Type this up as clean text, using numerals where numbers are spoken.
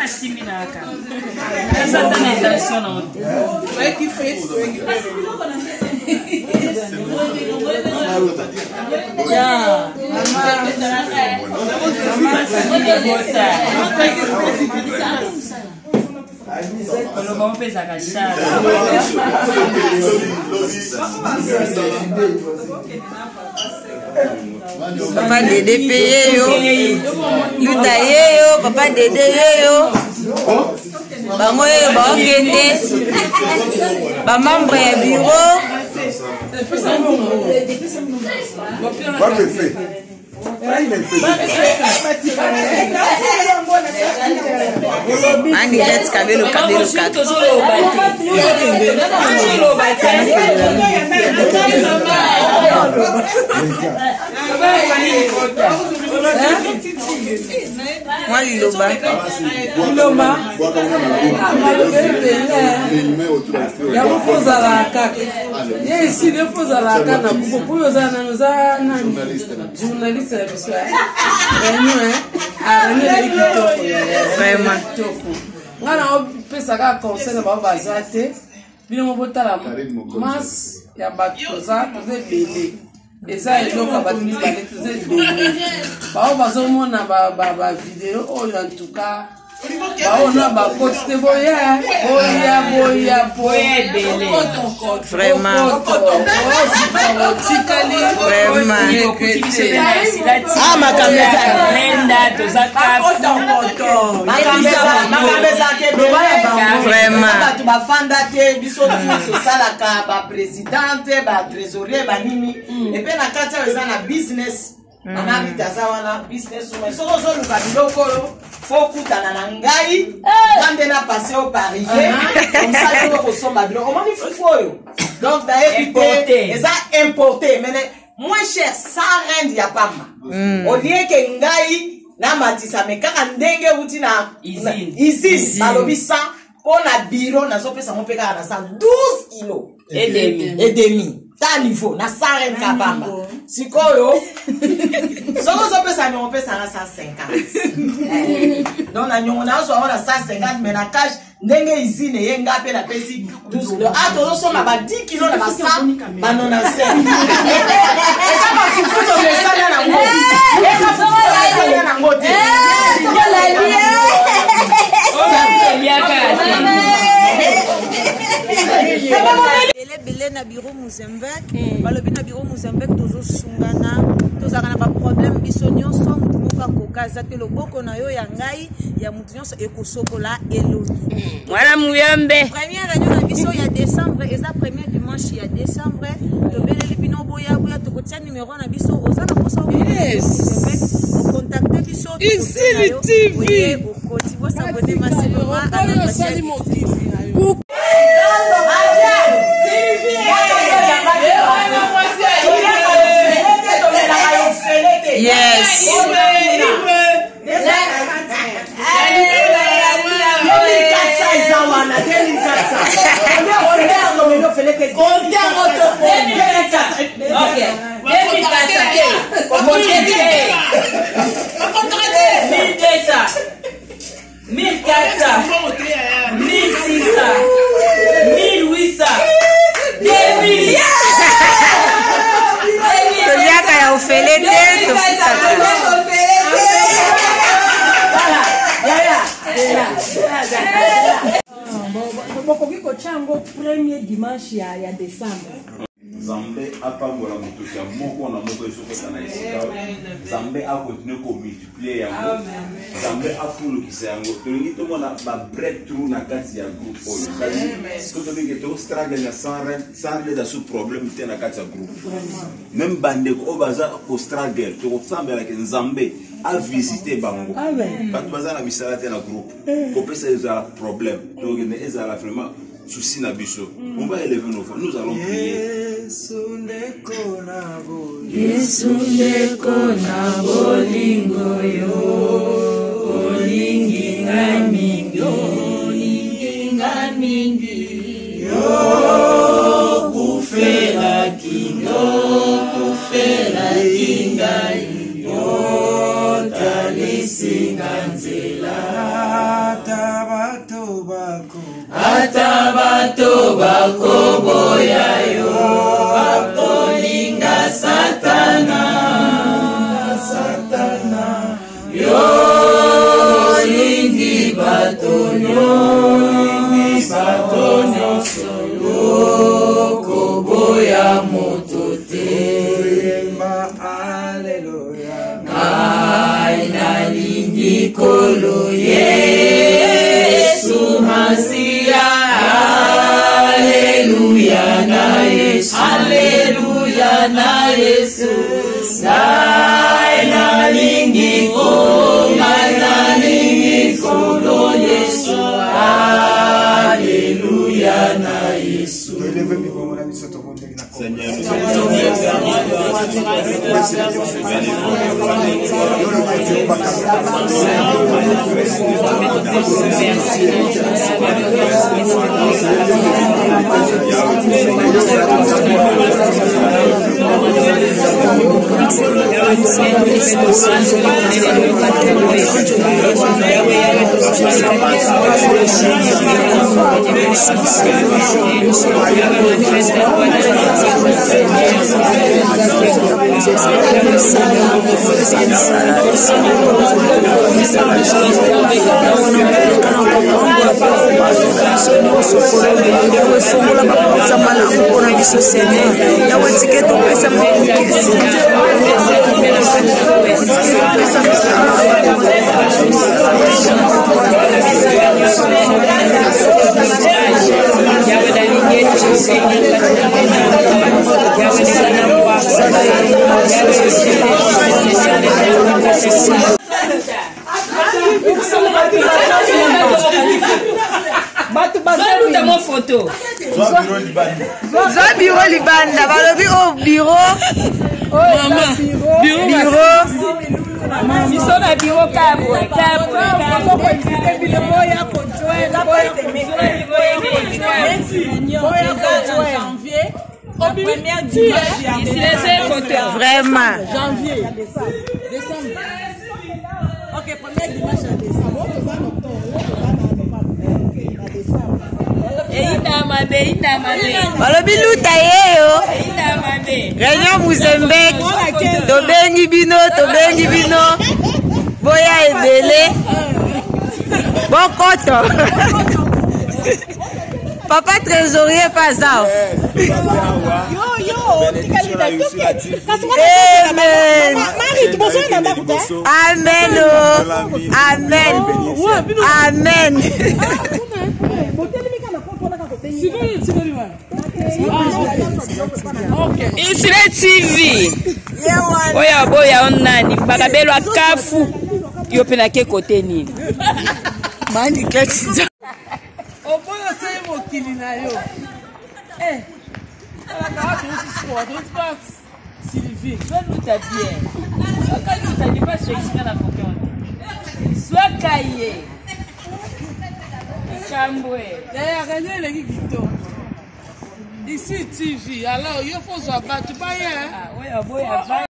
Nasimbi na kaka. Eza ata na intention na te. Koloba mpe ezalaka charge. Papa Dede mpe yeyo, Yuta yeyo, Papa Dede yeyo, bango yeyo baokende, bamembre ya bureau. Anigette Kabelo Kabelo kaka. Mwa liloba. Liloba. Yango fo ozalaka kaka. Ye esili fo ozalaka na kuko po oza nani oza nani journaliste na biso réunion hein ah réunion ezali kitoko vraiment kitoko ngai na opesa kaka conseil na bango baza te bino mo botala masse ya bato toza toza ebele eza eloko ya bato mibale toza ebele bango bazomona bavideo oyo en tout cas baona bakoti te boya boya boya Vraiment. botikali Ah, makambo Vraiment. Bato bafanda te, biso tosalaka baprésidente, batrésorier, banini, epe na kati ayo eza na business. Mama Rita aza wana business woman. Soki ozoluka biloko oyo, fo okutana na ngai, nga nde na passe o parier, comme ça yo okosomba biloko. Omoni fufu oyo, donc nayebi te, eza importé mais moins cher, 100 rand ya pamba. Au lieu que ngai namatisa, mais kaka ndenge euti na usine, balobi 100 mpo na bureau, nazopesa ngo mpe kaka na 112 kilo et demi ta niveau na 100 rand ka pamba. Sikoyo soki ozopesa niongo, opesanga 150. Donc na niongo nazwa ngo na 150, mais na cash ndenge usine ye, nga mpe napesi 12 kilo. Ah, tozosomba ba 10 kilo na ba 100, ba 95. Eza bafufu tomesana nango, eza fufu tomesana nango te. Ebele na bureau Mozambique, balobi na bureau Mozambique tozosungana, tozalaka na baproblème biso nyonso. Motu moko akoka aza te, loboko na yo, ya ngai, ya motu nyonso ekosokola elongi. Mwana Muyambe. Première réunion na biso ya décembre eza premier dimanche ya décembre. Tobeleli bino, boya, boya. Tokotia numéro na biso. Oza na mposa ocontacte biso. Isili TV. Okoti bosabone massivement. Oyo osali mokili. Yes. Eza wana 2400. Ok. 2400 te. 1200. 1400. 1600. 1800. 2000. Toliaka ya ofele te, tofutaka. Bokoki kotia yango premier dimanche ya décembre. Nzambe apambola moto ya moko na moko ezokota na esika oyo. Nzambe akontinue komultiplie yango, Nzambe afulukisa yango. Tolingi tomona babreakthrough na kati ya groupe oyo. So tobenge tostruggle na 100 eza su problème te na kati ya groupe. Même bandeko oyo baza kostruggle, tokosambelaka Nzambe avisite bango. Bato baza na misala te na groupe, kopesa ezala problème, tokende ezala vraiment souci na biso. On va élever nos voix, nous allons prier. Yesu ndeko na bolingo, yo olingi ngai mingi, olingi ngai mingi, yo kufelaki, yo kufelaki ngai, otalisi nga nzela. Ata bato bakoboya yo, bakolinga Satana, Satana. Yo olingi bato nyonso, bato nyonso, yo koboya moto te. Ngai nalingi Nkolo Yesu Masiya, Alleluia na Yesu, Alleluia na Yesu. Ngai nalingi Nkolo, ngai nalingi Nkolo Yesu, Alleluia na Yesu. Toeleve migongo na biso tobondeli na Kombo. Yawe fongola baporte ya malamu mpona biso Seigneur. Yawe tika topesa mokokesi, topesa Bato baluta mo foto. Zwa biro libanda, balobi o biro biro Biso na biro kabwe kabwe. Vraiment. Janvier, décembre. Ok, premier dimanche ya décembre. Eyinda mabe, eyinda mabe. Balobi luta yeyo. Eyinda mabe. Réunion Muzembek, tobengi bino, tobengi bino, boya ebele, bokoto. Papa trésorier paza. Amen. Amen. Oh. Amen. Amen. Isile TV. Oyo aboya o nani bakabelwa kafu yo mpe nake kote nini? Mani kleti. Oboyi osali mokili na yo. Eh, talaka wapi outi sikoyo, outi pa Sylvie. Zwaluta bien okaluta lipasoisinga na kokion te zwaka ye chambwe. Yaya, réunion eleki kitoko. Ici TV, alors yo fo ozwa bato baya. Oyo aboya.